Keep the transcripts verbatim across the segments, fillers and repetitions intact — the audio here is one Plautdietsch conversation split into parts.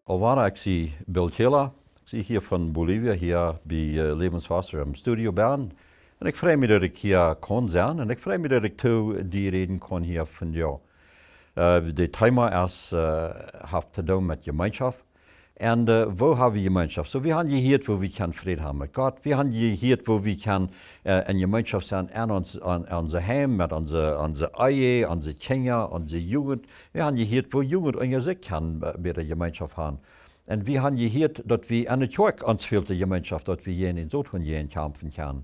Alvaro, ekj sie Bill Kehler. Ekj sie hia von Bolivia, hia bie, äh, Lebenswasser em Studio benn. Un ekj frei mie, daut ekj hia kaun sennen. Un ekj frei mie, daut ekj to die räden kaun hia vondoag. Äh, daut Thema es, äh, haft to doonen met Jemeenschoft. Un, äh, woo ha wie Jemeenschoft? Soo, wie han jehieet, woo wie kjennen Fräd haben met Gott. Wie han jehieet, woo wie kjennen, äh, enn Jemeenschoft sennen aun ons, aun, aun onse Heim, met onse, onse Ehe, onse Kjinja, onse Jugend. Wie han jehieet, woo Jugend unja sikj kjennen, äh, bäta Jemeenschoft haben. Un wie han jehieet, daut wie aun de Kjoakj ons fält de Jemeenschoft, daut wie hia en Soton hia en kjamfen kjennen.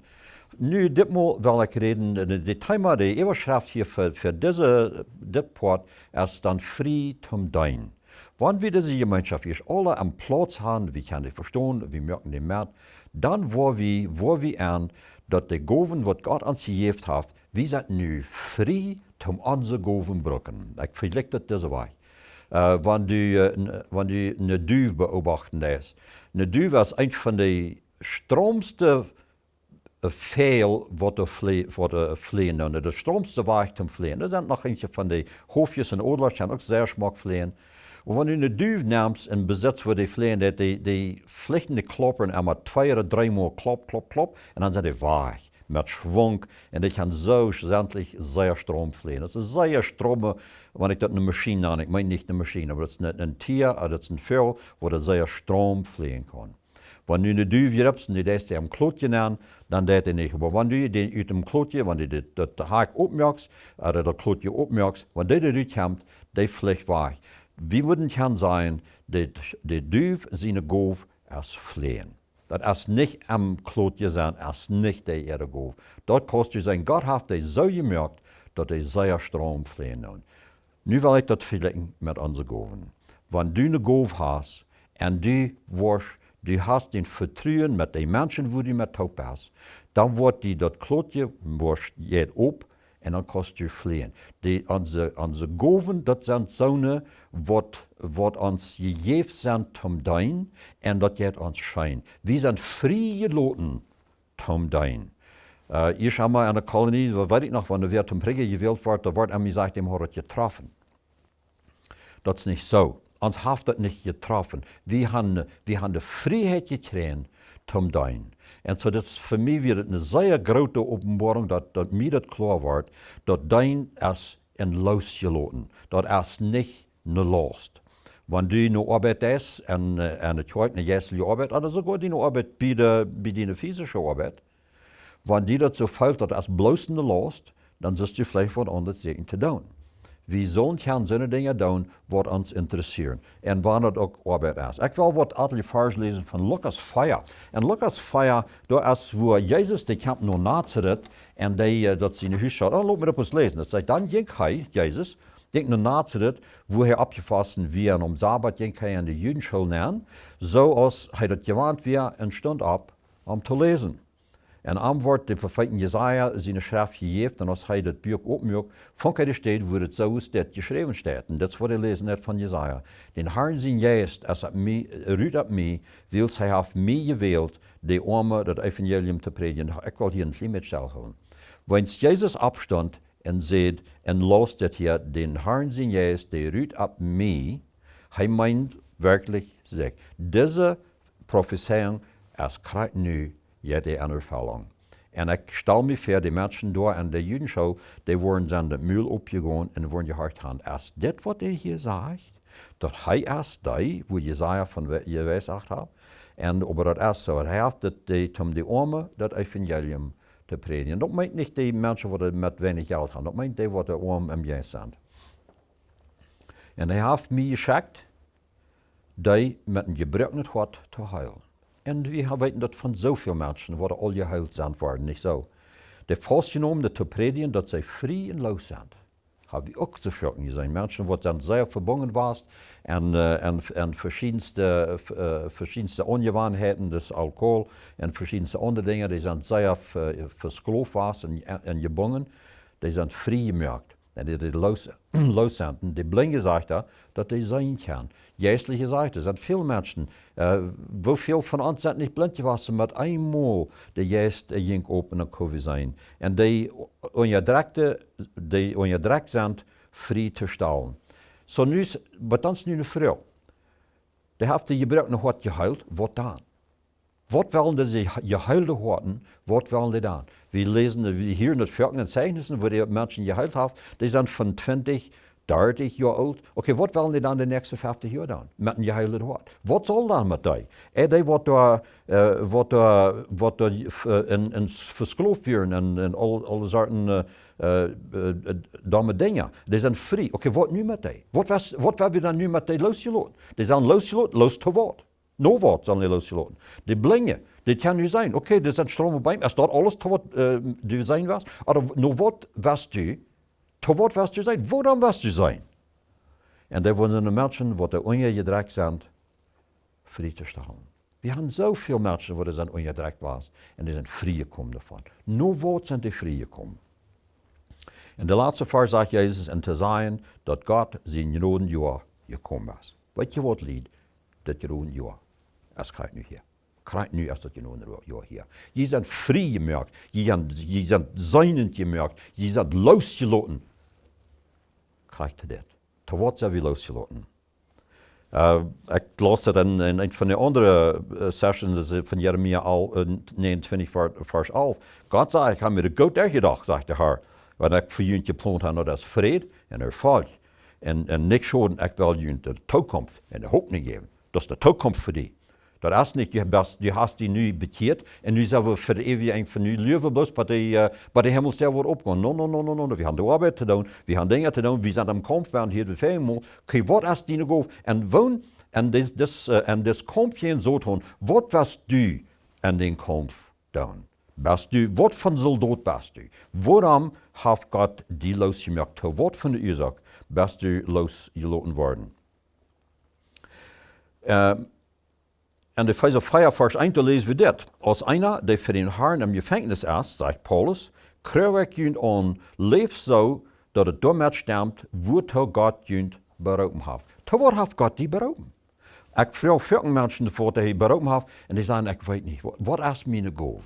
Nu, ditmol well ekj räden, äh, daut Thema, de Äwaschreft hia fa, fa dise, dit Poat es dan frie toom deenen. Wan wie dise Jemeenschoft ieescht aula aum Plauz haben, wie kjennen dee vestonen, wie moakjen dee met, dan woa wie, woa wie aun, daut de Gowen, waut Gott ons jejäft haft, wie sent nu frie toom onse Gowen brucken. Ekj vejlikj daut dise Wajch. Äh, wan du, äh, n-, wan du ne Duw beobachten deist. Ne Duw es eent von de stroomste, äh, Väajel, waut doa fle-, waut doa fleejen. Un de stroomste Wajch toom fleejen. Doa sent noch eenje von de Hoofjes un Odlasch, kjennen uk sea schmock fleejen. Un wan du ne Duw nemst un besitst, woo dee fleejen, dee, dee, dee flicht, dee kloppen emma twee ooda dree mol, klopp, klopp, klopp, un dan sent dee wajch. Met Schwunk, un dee kjennen soo schesentlich sea stroom fleejen. Daut es sea stroome, wan ekj daut ne Maschien nan, ekj meen nich ne Maschien, oba daut es ne, een Tia, äh, daut es een Väajel, waut doa sea stroom fleejen kaun. Wan du ne Duw jripst un dee deist dee em Klotje nenn, dan deit dee nich. Oba wan du dee ut däm Klotje, wan du daut, daut Hakj opmoakst, äh, daut Klotje opmoakst, wan dee doa rut kjemt, dee flicht wajch. Wie wudden kjennen sajen, de, de Duw siene Gow es fleejen. Daut es nich em Klotje sennen, es nich de äare Gow. Daut kaust du seenen, Gott haft dee soo jemoakt, daut dee sea stroom fleejen doonen. Nu well ekj daut vejlikjen met onse Gowen. Wan du ne Gow hast, un du woascht, du hast daut Vetruen met de Menschen, wua du met toop best, dan woat die daut Klotje, woascht, jeit op, un dan kaust du fleejen. De, onse, onse Gowen, daut sent soone, waut, waut ons jejäft sent toom deenen, un daut jeit ons scheen. Wie sent frie jeloten toom deenen. Äh, ekj hab mol enne Kolonie, daut weet ekj noch, wan wäa toom Prädja jewält wort, doa wort aun mie jesajcht, däm haud daut jetroffen. Daut es nich soo. Ons haft daut nich jetroffen. Wie haben, wie haben de Frieheit jekjräajen toom deenen. Un soo, daut es fa mie wia daut ne sea groote Openboarunk, daut, daut mie daut kloa wort, daut deenen es een Loos jeloten. Daut es nich ne Laust. Wan du ne Oabeit deist, un, äh, enne Kjoakj, ne jeistelje Oabeit, ooda soogoa diene Oabeit bie de, bie diene fisische Oabeit, wan die daut soo felt, daut es bloos ne Laust, dan sust du veleicht waut aundret sieekjen to doonen. Wie sellen kjeene soone Dinja doonen, waut ons interessieren. Un wan daut uk Oabeit es. Ekj well waut atelje Varsch läsen von Lukas vea. En Lukas vea, doa es, wua Jesus, dee kjemt no Nazaret, un dee, äh, daut siene Hus stat. Oh, lot mie daut bloos läsen. Daut sajcht, dan jinkj hee, Jesus, jinkj no Nazaret, wua hee oppjewossen wia, un aum Sabat jinkj hee enne Judenschool nenn, soo aus hee daut jewant wia, un stunt opp, om to läsen. Un am wort de Profeet Jesaja siene Schreft jejäft, un aus hee daut Buak opmuak, funk hee de Städ, wua daut soo aus dit jeschräwen steit. Un daut es waut wie läsen hia von Jesaja. Dän Harn sien Jeist es opp mie, rut opp mie, wiels hee haft mie jewält, de Oame daut Evangelium to prädjen. Ekj well hia een kjlien bät stellhoolen. Wiels Jesus oppstunt un säd, un laus dit hia, dän Harn sien Jeist, dee rut opp mie, hee meent werkjlich sikj. Dise Profezeiunk es krakjt nu, jeit dee aun Erfellunk. Un ekj stal mie väa, de Menschen doa aun de Judenschool, dee woaren sennen daut Mul opjegonen un woaren jehorcht haben. Es dit waut hee hia sajcht? Daut hee es dee, wua Jesaja von we-, jeweissacht haft? Un oba daut es soo, hee haft daut, dee, om de Oame daut Evangelium to prädjen. Daut meent nich dee Menschen, waut met weinich Jelt haben. Daut meent dee, waut de oam em Jeist sent. Un hee haft mie jeschekjt, dee met een jebroaknet Hoat to heelen. Un wie ha-, weeten daut von soo väl Menschen, waut aul jeheelt sent worden, nich soo? Dee faustjenomne to prädjen, daut see frie un loos sent. Hab wie uk soo väl jeseenen. Menschen, waut sent sea vebungen jewast aun, äh, aun, aun veschiedenste, äh, veschiedenste Onjewanheiten, daut es Alkohol un veschiedenste aundre Dinja, dee sent sea ve-, vesklooft jewast un, un jebungen, dee sent frie jemoakt. Un dee, dee loos, loos sent. Un de Blinje, sajcht hee, daut dee seenen kjennen. Jeistlich jesajcht, doa sent väl Menschen, äh, woo väl von ons sent nich blint jewast, met eemol de Jeist, äh, jinkj op un dan kunn wie seenen. Un dee Unjadrekjte, dee unjadrekjt sent, frie to stalen. Soo nu es, waut dan es nu de Froag. Hee haft de jebroakne Hoat jeheelt, waut dan? Waut wellen dise je-, jeheelde Hoaten, waut wellen dee dan? Wie läsen, wie hieren daut foaken en Zeichnissen, woo dee Menschen jeheelt haft, dee sent von twintich, dartich Joa oolt. Okay, waut wellen dee dan de näakjste feftich Joa dan met een jeheeldet Hoat? Waut saul dan met dee? Ä, dee waut doa, ä, waut doa, waut doa, ä, en, en s-, vesklooft wieren en, en aul, aule Sorten, ä, ä, ä, ä, domme Dinja. Dee sent frie. Okay, waut nu met dee? Waut wea, waut wea wie dan nu met dee loosjeloten? Dee sent loosjeloten, loos to waut? No waut sent dee loosjeloten? Dee Blinje, dee kjennen nu seenen. Okay, dee sent strome Beem. Es daut aules to waut, ä, dee seenen wea? Ooda no waut wea dee? To waut wea dee seenen? Wuarom wea dee seenen? Un dee wudden de Menschen, waut doa unjajedrekjt sent, frie to stalen. Wie haben soo väl Menschen, waut doa sent unjadrekjt wea, un dee sent frie jekomen doavon. No waut sent dee frie jekomen? En de latste Varsch sajcht Jesus, un to sajen, daut Gott sien Jnodenjoa jekomen es. Weet jie waut, Lied? Daut Jnodenjoa es krakjt nu hia. Krakjt nu es daut Jnodenjoa hia. Jie sent frie jemoakt. Jie sent, jie sent seenen jemoakt. Jie sent loosjeloten. Krakjt dit. To waut sent wie loosjeloten? Ä, ekj laus daut en, en eent von de aundre, ä, Sessions, daut es von Jeremia aul, ä, näajenuntwintich, Var-, Varsch alf. Gott sajcht: "Ekj hab mie daut goot derchjedocht, sajcht de Herr, waut ekj fa junt jeplont hab, daut es Fräd un Erfolg. Un, un nich Schoden, ekj well junt de Tookunft un de Hopninj jäwen." Daut es de Tookunft fa die. Daut es nich, du hast, du hast die nu bekjieet un nu sent wie fa de eewje Tiet von die Läwen bloos bie de, ä, bie de Himmelsdäa woat opjegonen. No, no, no, no, no, no. Wie haben de Oabeit to doonen, wie haben Dinja to doonen, wie sent em Kaumf, wie haben hia de Fäajemol. Okay, waut es diene Gow? Un woo, un dis, dis, ä, un dis Kaumf jäajen Soton, waut wea du en dän Kaumf doonen? Best du, waut von Soldot best du? Wuarom haft Gott die loosjemoakt? To waut von de Uasoak best du loosjeloten worden? Ä, en Efeesa vea, Varsch eent, doa läs wie dit: "Aus eena, dee fa dän Herrn em Jefenkjnis es", sajcht Paulus, "kjrie ekj junt aun, leef soo, daut et doamet stemt, wuatoo Gott junt beroopen haft." To waut haft Gott die beroopen? Ekj froag foaken Menschen, waut hee beroopen haft, un dee sajen: "Ekj weet nich, waut, waut es miene Gow?"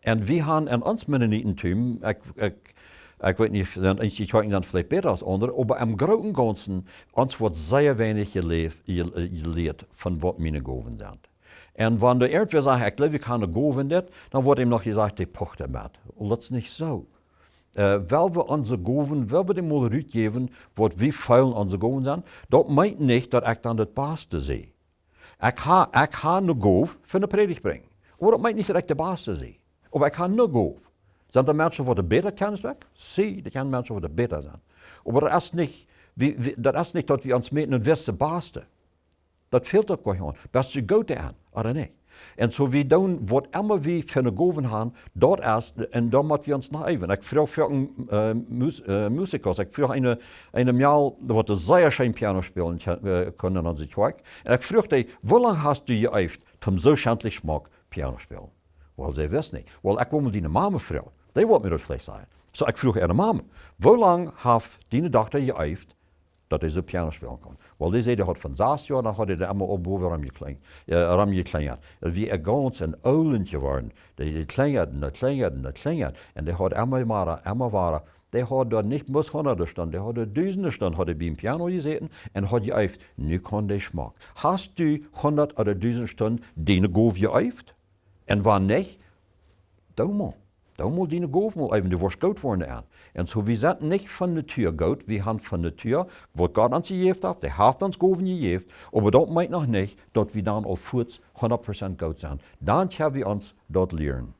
Un wie haben en ons Mennonitentum, ekj, ekj, ekj weet nich, sent eenje Kjoakjen sent veleicht bäta aus aundre, oba em grooten gaunzen, ons woat sea weinich jeläft, je-, jelieet von waut miene Gowen sent. Un wan irjentwäa sajcht: "Ekj jleew, ekj hab eene Gow en dit", dan woat am noch jesajcht: "Dee pocht doamet." Un daut es nich soo. Ä, well wie onse Gowen, well wie dee mol rutjäwen, waut wie feelen onse Gowen sent, daut meent nich, daut ekj dan daut Baste sie. Ekj hab, ekj hab eene Gow fa eene Prädicht brinjen. Oba daut meent nich, daut ekj de Baste sie. Oba ekj hab eene Gow. Sent doa Menschen, waut bäta kjennen aus ekj? Sie, doa sent Menschen, waut bäta sent. Oba daut es nich, wie, wie, daut es nich, daut wie ons motten un wisten Baste. Daut fält uk goanich aun. Best du goot doaraun, ooda nich? Un soo, wie doonen, waut emma wie fa eene Gow haben, daut es, un doa motten wie ons no äwen. Ekj froag foaken, ä, Mus-, ä, Musikers, ekj froag eene, eene Mejal, waut sea scheen Piano spälen kje-, ä, kunn en onse Kjoakj. Un ekj froag dee: "Woo lang hast du jeeeft, om soo schentlich schmock Piano spälen?" Well, see wist nich. Well, ekj well mol diene Mame froagen. Dee woat mie daut veleicht sajen. Soo, ekj froag äare Mame: "Woo lang haft diene Dochta jeeeft, daut see Piano spälen kaun?" Well, dee säd, dee haud von sas Joa, dan haud see emma aul bowen romjekjlinjat, ä, romjekjlinjat. Daut wia gaunz een Oolent jeworden. Dee, dee kjlinjad un dee kjlinjad un dee kjlinjad. Un dee haud emma wada, emma wada. Dee haud doa nich bloos hundade Stunden, dee haud doa dusende Stunden, haud dee biem Piano jesäten un haud jeeeft. Nu kaun dee schmock. Hast du hundat ooda dusend Stunden diene Gow jeeeft? Un wan nich, doo mol. Doo mol diene Gow mol äwen, du woascht goot woaren doaraun. Un soo, wie sent nich von Natua goot, wie haben von Natua, waut Gott ons jejäft haft, hee haft ons Gowen jejäft, oba daut meent noch nich, daut wie dan aul fuaz hundat Prozent goot sent. Dan kjenn wie ons daut lieren.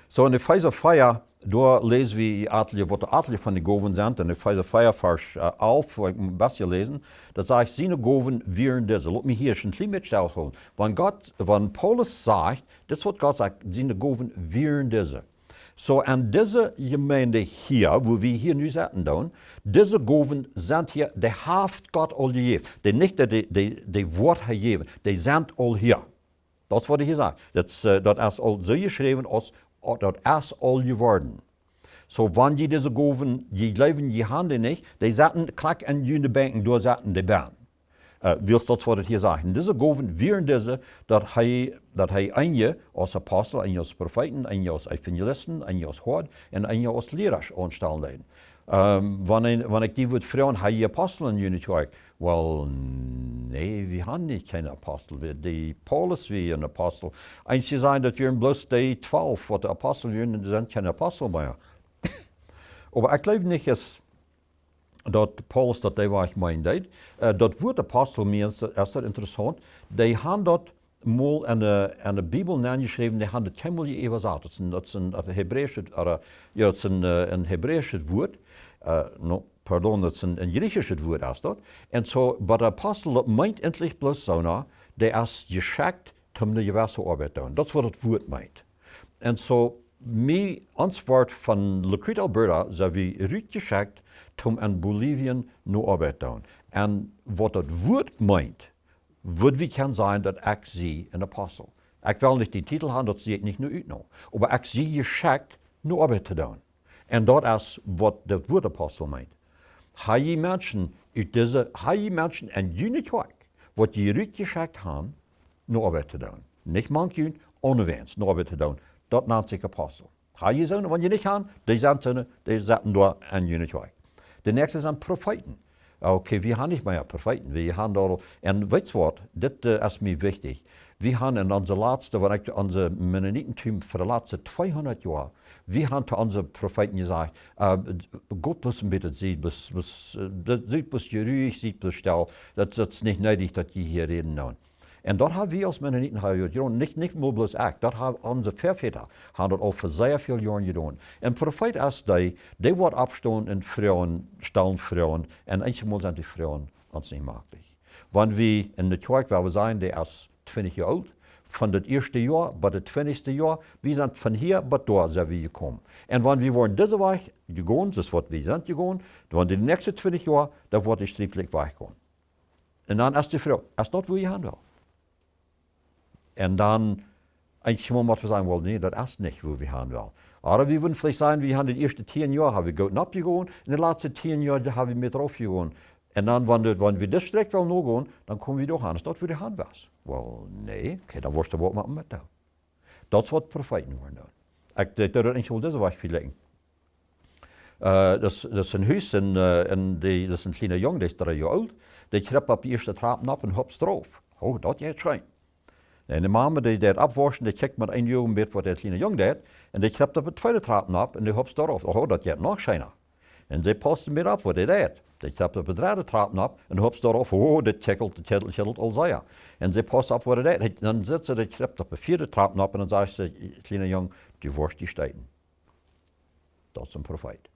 Soo, en Efeesa vea, doa läs wie atelje, waut de atelje von de Gowen sent. En Efeesa vea, Varsch, ä, alf, woa ekj een bät läsen, daut sajcht: "Siene Gowen wieren dise." Lot mie hia een kjlien bät stellhoolen. Wan Gott, wan Paulus sajcht, dit es waut Gott sajcht: "Siene Gowen wieren dise." Soo, aun dise Jemeent hia, wua wie hia nu setten doonen, dise Gowen sent hia, dee haft Gott aul jejäft. Dee nich, dee, dee, dee woat hee jäwen. Dee sent aul hia. Daut es waut hee hia sajcht. Daut, ä, daut es aul soo jeschräwen aus, daut es aul jeworden. Soo, wan jie dise Gowen, jie jleewen, jie haben dee nich, dee setten krakjt aun june Benkj, doa setten dee bennen. Ä, wiels daut es waut hee hia sajcht. Un dise Gowen wieren dise, daut hee, daut hee eenje aus Apostel, eenje aus Profeeten, eenje aus Evangelisten, eenje aus Hoad un eenje aus Liera aunstalen deed. Äm, wan een, wan ekj die wudd froagen: "Hab jie Apostel en june Kjoakj?" Well, Nä, wie haben nich kjeene Apostel. Wie, dee Paulus wia een Apostel. Eenje sajen, daut wieren bloos dee twalf, waut de Apostel wieren, un dee sent kjeene Apostel mea. Oba ekj jleew nich, es daut Paulus daut dee Wajch meenen deed. Äh, daut Wuat Apostel, mie es, es daut interessaunt. Dee haben daut mol enne, enne Bibel nenjeschräwen, dee haben daut kjeenmol äwasat. Daut es een, daut es een, äh, hebräischet, ooda, jo, daut es een, äh, een hebräischet Wuat. Äh, no, pardon, daut es een, een griechischet Wuat es daut. Un soo, waut de Apostel daut meent, ejentlich bloos soona, dee es jeschekjt, om ne jewesse Oabeit to doonen. Daut es waut daut Wuat meent. Un soo, mie, ons wort von La Crete, Alberta, sent wie rutjeschekjt, om en Bolivien ne Oabeit to doonen. Un waut daut Wuat meent, wudd wie kjennen sajen, daut ekj sie een Apostel. Ekj well nich dän Titel haben, daut sie ekj nich nu utno. Oba ekj sie jeschekjt, ne Oabeit to doonen. Un daut es waut daut Wuat Apostel meent. Ha jie Menschen ut dise, ha jie Menschen en june Kjoakj, waut jie rutjeschekjt haben, ne Oabeit to doonen. Nich mank junt, onbewänt, ne Oabeit to doonen. Daut nant sikj Apostel. Ha jie soone, wan jie nich haben, dee sent soone, dee setten doa en june Kjoakj. De näakjste sent Profeeten. Okay, wie haben nich mea Profeeten. Wie haben doa, un weetst waut, dit, äh, es mie wichtich. Wie haben en onse latste, wan ekj onse Mennonitentum fa de latste tweehundat Joa, wie haben to onse Profeeten jesajcht, äh, got bloos een bät, siet bloos, bloos, äh, siet bloos jeruich, siet bloos stell. Daut, daut es nich needich, daut jie hia räden doonen. Un daut haben wie aus Mennoniten hia jedonen, nich, nich mau bloos ekj, daut haben onse Väavodasch, haben daut aul fa sea väl Joaren jedonen. Een Profeet es dee, dee woat oppstonen un Froagen stalen, Froagen, un eenjemol sent dee Froagen ons nich mäajlich. Wan wie en de Kjoakj, wua wie sent, dee es twintich Joa oolt, von daut ieeschte Joa bat daut twintichste Joa, wie sent von hia bat doa sent wie jekomen. Un wan wie woaren dise Wajch jegonen, daut es waut wie sent jegonen, dan de näakjste twintich Joa, dan woat dee strieplich wajchgonen. Un dan es de Froag, es daut wua jie han well? Un dan, eenjemol mott wie sajen, well, nä, daut es nich wua wie han well. Ooda wie wudden veleicht sajen, wie haben de ieeschte tieen Joa, haben wie goot nopp jegonen, un de latste tieen Joa, doa haben wie mea rauf jegonen. Un dan, wan de, wan wie dise Strakj wellen nogonen, dan komen wie doa han. Es daut wua jie han wellen? Well, nä, okay, dan woascht du waut moaken met doonen. Daut es waut Profeeten woaren doonen. Ekj, ekj deed daut eenjemol dise Wajch veleicht. Äh, daut es, daut es een Hus un, äh, un dee, daut es een kjliena Jung, dee es dree Joa oolt. Dee kjript opp de ieeschte Trap nopp un hopst doaropp. Oh, daut jeit scheen. Un de Mame, dee deit oppwauschen, dee kjikjt met een Uag een bät, waut de kjliena Jung deit. Un dee kjript opp de tweede Trap nopp un dee hopst doaropp. Oh, daut jeit noch scheena. Un see paust een bät opp, waut dee deit. Dee kjript opp de dredde Trap nopp un hopst doaropp. Oh, daut kjikjelt, daut kjikjelt, kjikjelt aul sea. Un see paust opp, waut dee deit. Hee, dan sitt see, dee kjript opp de vieede Trap nopp un dan sajcht see, kjliena Jung, du woascht die steeten. Daut es een Profeet.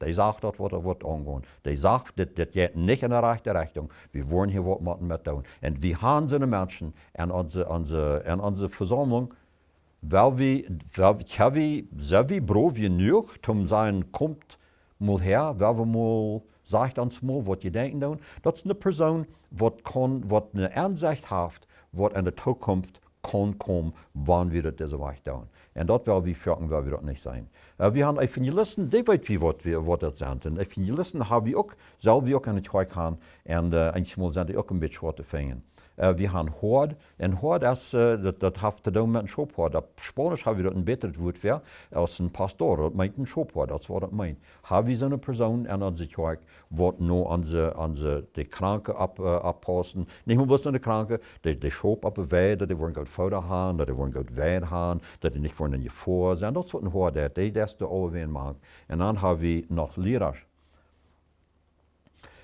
Dee sajcht daut, waut doa woat aungonen. Dee sajcht, dit, dit jeit nich en de rajchte Rechtunk. Wie woaren hia waut motten met doonen. Un wie han soone Menschen en onse, onse, en onse Vesaumlunk, well wie, well wie, ha wie, sent wie broof jenuach, om sajen, komt mol häa, well wie mol, sajcht ons mol, waut jie denkjen doonen. Daut es eene Persoon, waut kaun, waut eene Aunsecht haft, waut en de Tookunft kaun komen, wan wie daut dise Wajch doonen. Un daut well wie foaken, well wie daut nich seenen. Äh, wie han Evangelisten, dee weet wie waut, wie, waut daut sent. Un Evangelisten ha wie uk, sell wie uk en de Kjoakj han. Un, äh, eenjemol sent dee uk een bät schwoa to finjen. Äh, wie han Hoad. Un Hoad es, äh, daut, daut haft to doonen met een Schophoad. Opp Spaunisch ha wie doa een bätret Wuat fa, aus een Pastor. Daut meent een Schophoad, daut es waut daut meent. Ha wie soone Persoon en onse Kjoakj, waut no onse, onse, de Kranke opp, äh, oppaussen. Nich mau bloos no de Kranke, de, de Schop opp de Weid, daut dee woaren goot Fooda han, daut dee woaren goot Wieet han, daut dee nich woaren en Jefoa sennen. Daut es waut een Hoad deit, dee, dee es doa aulawäajen mank. Un dan ha wie noch Liera.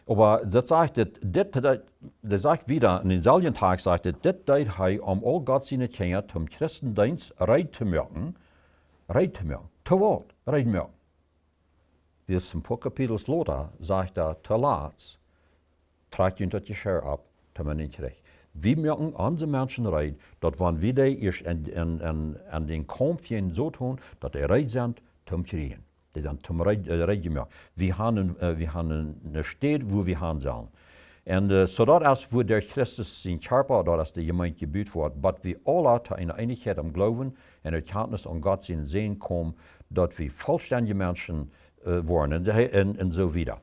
Oba daut sajcht, dit, dit, daut, daut sajcht wieda, en dän selwjen Tekst sajcht et, dit deed hee, om aul Gott siene Kjinja toom Christendeenst reed to moaken, reed to moaken. To waut? Reed moaken. Wie es een poa Kapitels lota, sajcht hee, to latst, trakjt junt daut Jeschia opp, toom en dän Kjrich. Wie moaken onse Menschen reed, daut wan wie dee ieescht en, en, en, en dän Kaumf jäajen soo doonen, daut dee reed sent toom kjrieen. Dee sent toom reed, äh, reed jemoakt. Wie han een, äh, wie han een, eene Städ, wua wie han sellen. Un, äh, soo daut es, wua derch Christus sien Kjarpa, daut es de Jemeent jebut woat, bat wie aula to eene Eenichkjeit em Gloowen un Erkjantnis aun Gott sienen Sän komen, daut wie vollstendje Menschen, äh, woaren. Un hee, un, un soo wieda.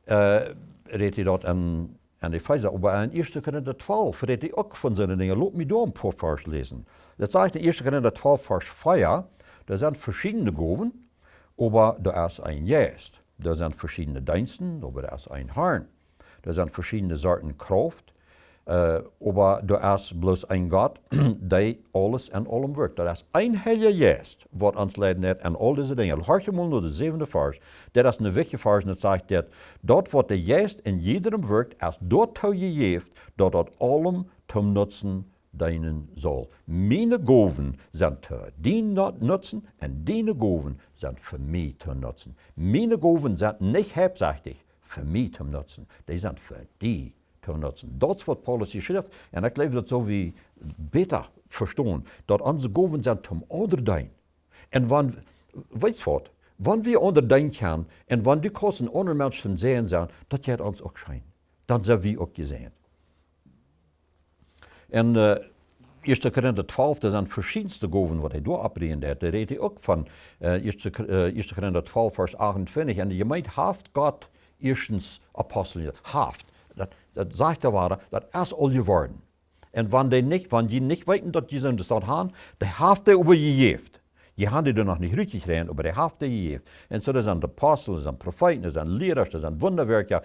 Äh, rät hee daut en, en Efeesa, oba en ieeschte Korinta twalf rät hee uk von soone Dinja. Lot mie doa een poa Varsch läsen. Daut sajcht en ieeschte Korinta twalf, Varsch vea, doa sent veschiedne Gowen, oba doa es een Jeist. Doa sent veschiedne Deensten, oba doa es een Harn. Doa sent veschiedne Sorten Krauft, Oba doa es bloos een Gott, dee aules en aulem wirkjt. Daut es een Heilja Jeist, waut ons leiden deit en aul dise Dinja. Horch mol no de säwende Varsch. Daut es een wichtja Varsch, un daut sajcht daut: Daut, waut de Jeist en jiedrem wirkjt, es doatoo jejäft, daut daut aulem toom Nutzen deenen saul. Miene Gowen sent to dien Nutzen un diene Gowen sent fa mie toom Nutzen. Miene Gowen sent nich hauptsächlich fa mie toom Nutzen. Dee sent fa die toom Nutzen. Daut es, waut Paulus hia schrift. Un ekj jleew, daut sell wie bäta vestonen, daut onse Gowen sent toom aundre deenen. Un wan, weetst waut, wan wie aundre deenen kjennen un wan du kaust een aundra Mensch een Säajen sennen, daut jeit ons uk scheen. Dan sent wie uk jesäajent. En ieeschte Korinta twalf, doa sent veschiedenste Gowen, waut hee doa oppräajen deit. Doa rät hee uk von ieeschte Korinta twalf, Varsch achtuntwintich. En de Jemeent haft Gott ieeschtens Apostel, haft. Daut sajcht hee wada, daut es aul jeworden. Un wan dee nich, wan jie nich weeten, daut jie sent, daut han, dee haft dee oba jejäft. Jie han dee doa noch nich rutjekjräajen, oba dee haft dee jejäft. Un soo, doa sent Apostel, doa sent Profeeten, doa sent Liera, doa sent Wundawirkja,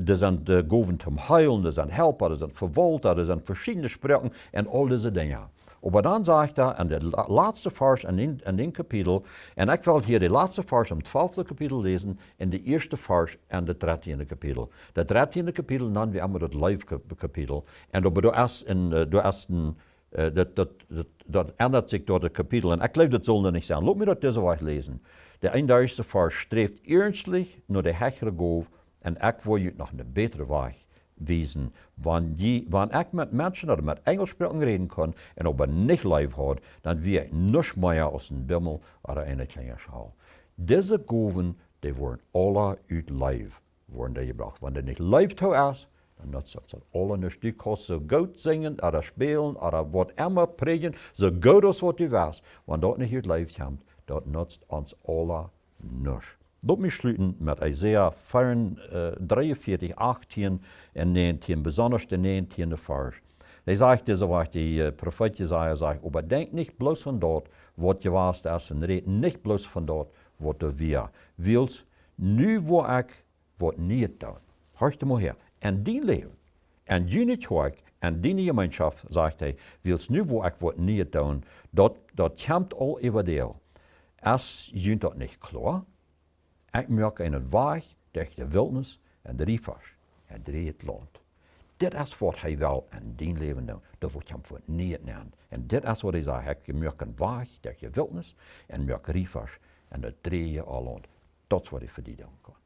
doa sent Gowen toom heelen, doa sent Halpa, doa sent Vewaulta, doa sent veschiedne Sproaken un aul dise Dinja. Oba dan sajcht hee en de latste Varsch en dän Kapitel, un ekj well hia de latste Varsch em twalfte Kapitel läsen, en de ieeschte Varsch en daut dartieende Kapitel. Daut dartieende Kapitel nanen wie emma daut Leewkapitel. Un doa, doa es een, doa es een, daut endat sikj doa daut Kapitel. Un ekj jleew, daut sull doa nich sennen. Lot mie daut dise Wajch läsen. De eenundartichste Varsch: Sträft iernstlich no de hechre Gow, un ekj woa junt noch een bätren Wajch wiesen. Wan ekj met Menschen oda met Enjelsproaken räden kunn un oba nich Leew haud, dan wia ekj nuscht mea aus een Bimmel oda eene kjliene Schal. Dise Gowen, dee woaren aula ut Leew woaren dee jebrocht. Wan doa nich Leew too es, dan nutzt daut aula nuscht. Du kaust soo goot sinjen oda spälen oda waut emma prädjen, soo goot aus waut du west. Wan daut nich ut Leew kjemt, daut nutzt ons aula nuscht. Lot mie schluten met Jesaja dreeunvieetich, achtieen un näajentieen, besondasch de näajentieende Varsch. Dee sajcht, dise Wajch, de Profeet Jesaja sajcht: Oba denkjt nich bloos aun daut, waut jewast es, un rät nich bloos von daut, waut doa wia. Wiels nu woa ekj waut Nieet doonen. Horch mol häa. En dien Läwen, en june Kjoakj, en diene Jemeenschoft, sajcht hee: Wiels nu woa ekj waut Nieet doonen, daut kjemt aul äwadäl. Es junt daut nich kloa? Ekj moak eenen Wajch derch de Wiltnis un Riefasch un drieejet Launt. Dit es, waut hee well en dien Läwen doonen. Doa woat kjemt waut Nieet nenn. Un dit es, waut hee sajcht: Ekj moak eenen Wajch derch de Wiltnis un moak Riefasch un daut drieeje Launt. Daut es, waut hee fa die doonen kaun.